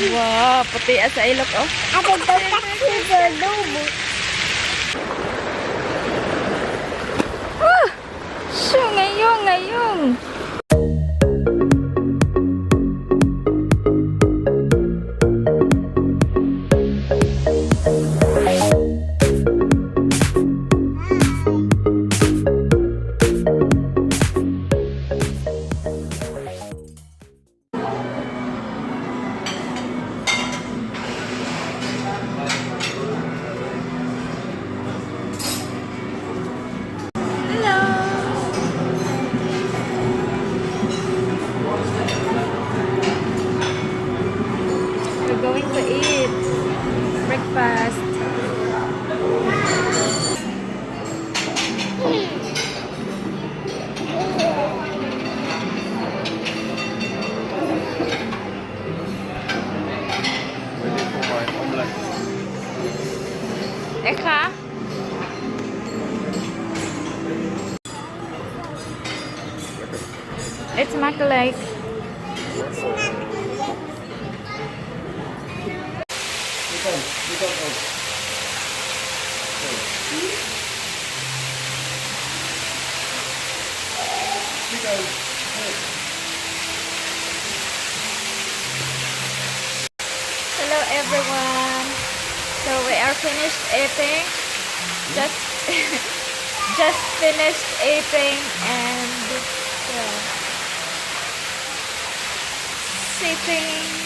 Wow, puti sa ilok oh. Ate, don't touch the lobo. Ah! Siya ngayong, ngayong. Hello! We're going to eat breakfast. Ready for my omelette. Eka? It's makulike. Die kant ook. Chico, hey. Hello everyone. So we are finished eating. Just finished eating and, yeah, sitting.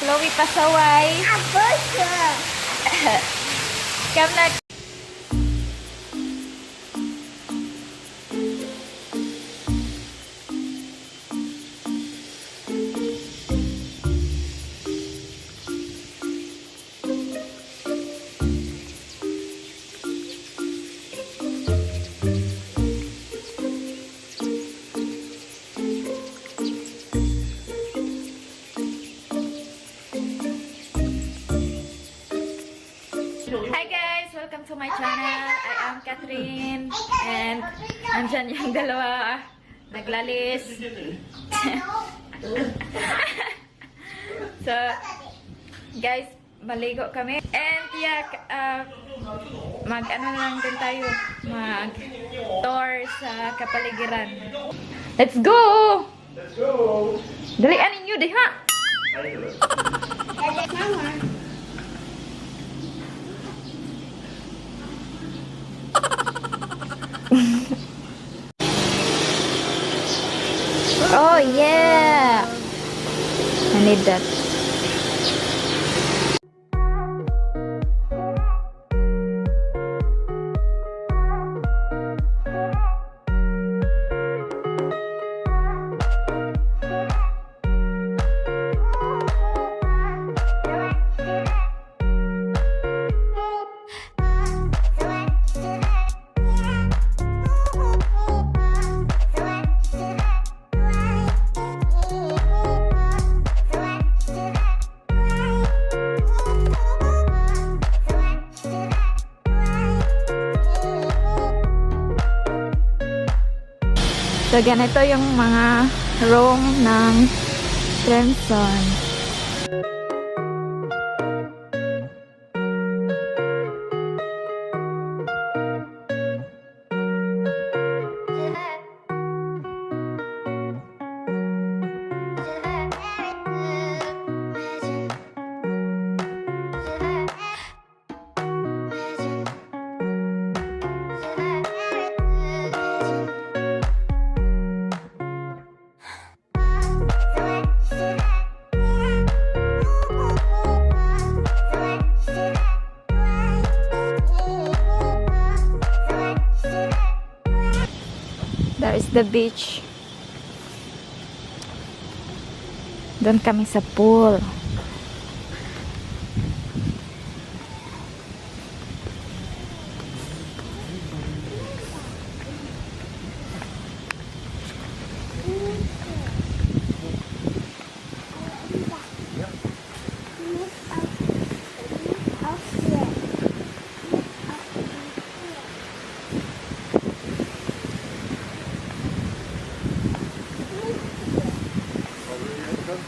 Chloe pasaway. Come na. Hi guys! Welcome to my channel. I am Catherine. And andyan yung dalawa. Naglalis. So, guys, maligo kami. And yeah, mag ano lang din tayo. Mag tour sa kapaligiran. Let's go! Let's go! Dalian ninyo diha! Eindelijk. Mama. Oh yeah! I need that. So, ganito yung mga room ng Trenson. There is the beach. Doon kami sa pool.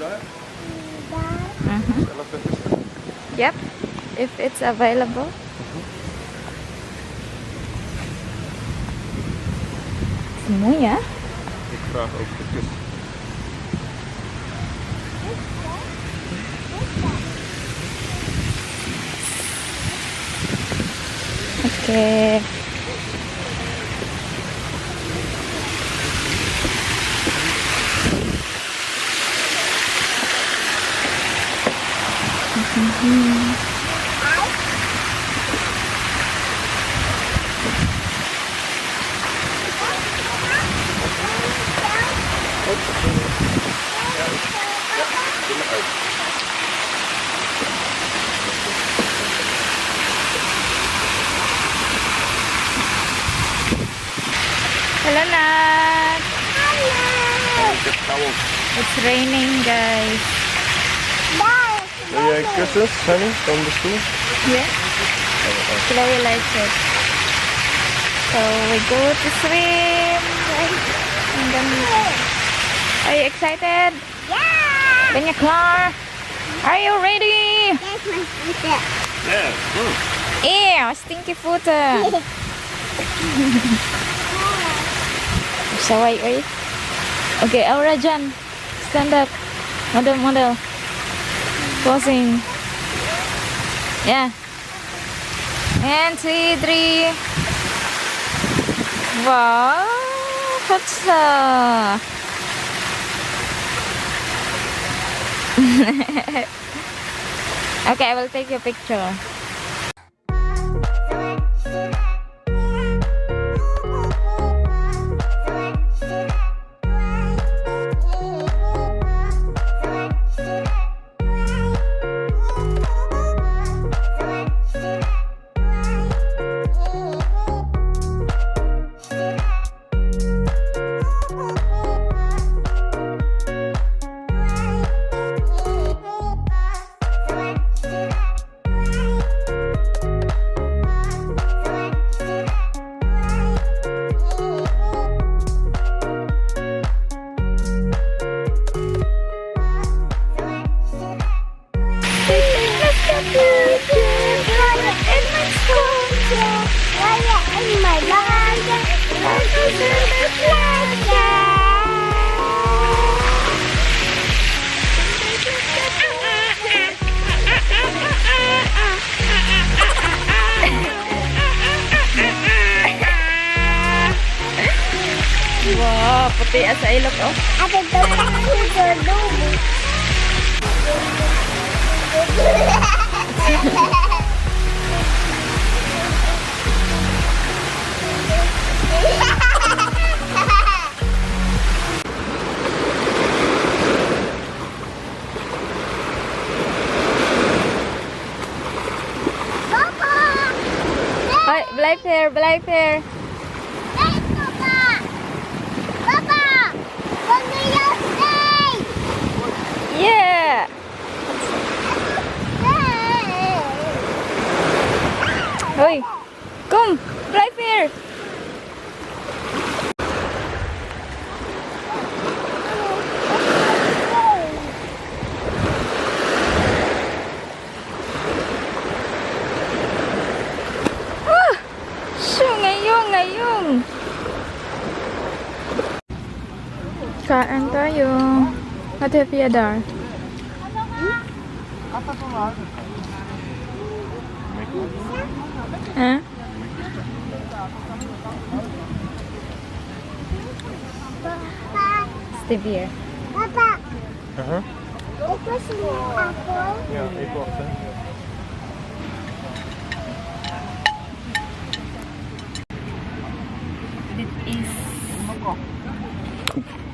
Daar? Mhm. Yep, if it's available. Het is mooi, hè? Ik vraag ook de kus. Okay. Doe maar uit. Hello, Nat! Ik heb towels. It's raining, guys. Wil jij kussens, honey, van de stoel? Yeah. Chloe likes it. So we go to swim. Ang ganda. Are you excited? Yeah! Ben je klaar? Are you ready? That's my voeten. Ja. Ew, stinky voeten. Saway, oy. Okay, Aura Jan, stand up. Model, model. Posing. Yeah. And two, three. Wow, goed zo. Okay, I will take your picture. In my life. Wow, puti sa ilok, oh. Ate, don't touch the Papa! Ay, blijf hier, blijf hier. Hey, Papa! Papa! Kom jou stay! Yeah! Hey! Hoi. Kom, blijf hier. Ah! Shoo, ngayong, ngayong. Kain tayo. Wat heb je daar? Huh? Papa! Stevia. Papa! Uh-huh. Ik was een appel. Ja, even wachten. Dit is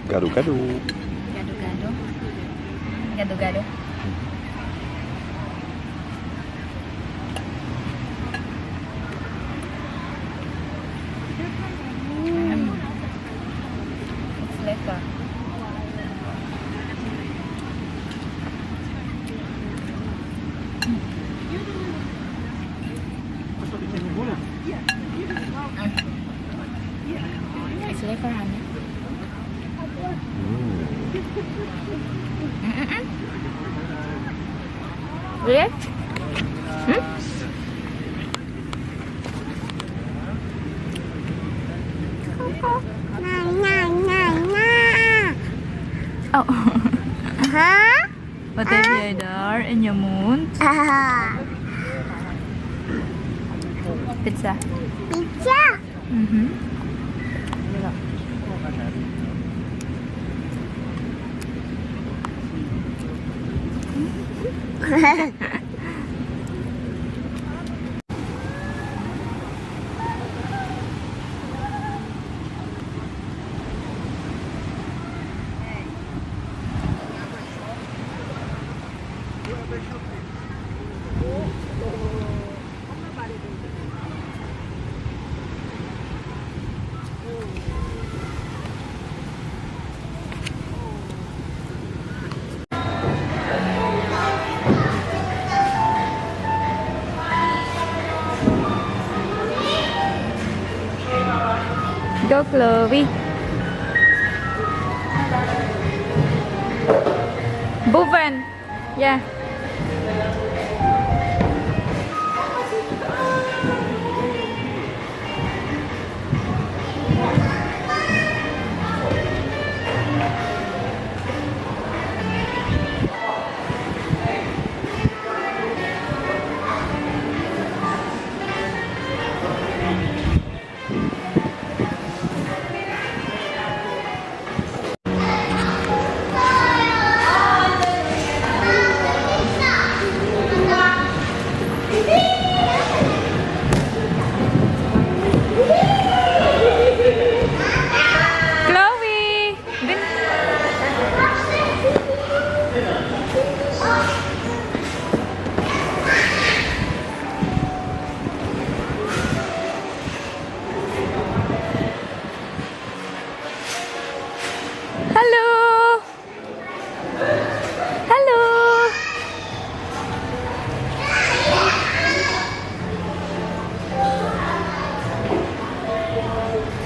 Gado gado. Gado-gado. Gado-gado. It's lekker. It's lekker, honey. Wil jij? Hm? Na, na, na, na. Oh. Huh? Wat heb jij daar in je mond? Ah. Pizza. Pizza. Mhm. Go, Chloe. Boven. Ja. Chloe! Hallo! Hallo!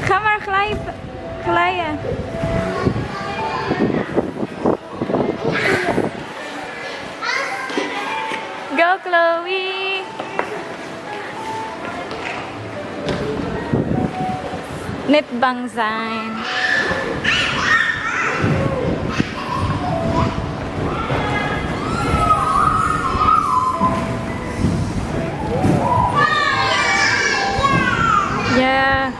Ga maar glijden. Go, Chloe! Niet bang zijn. Ja.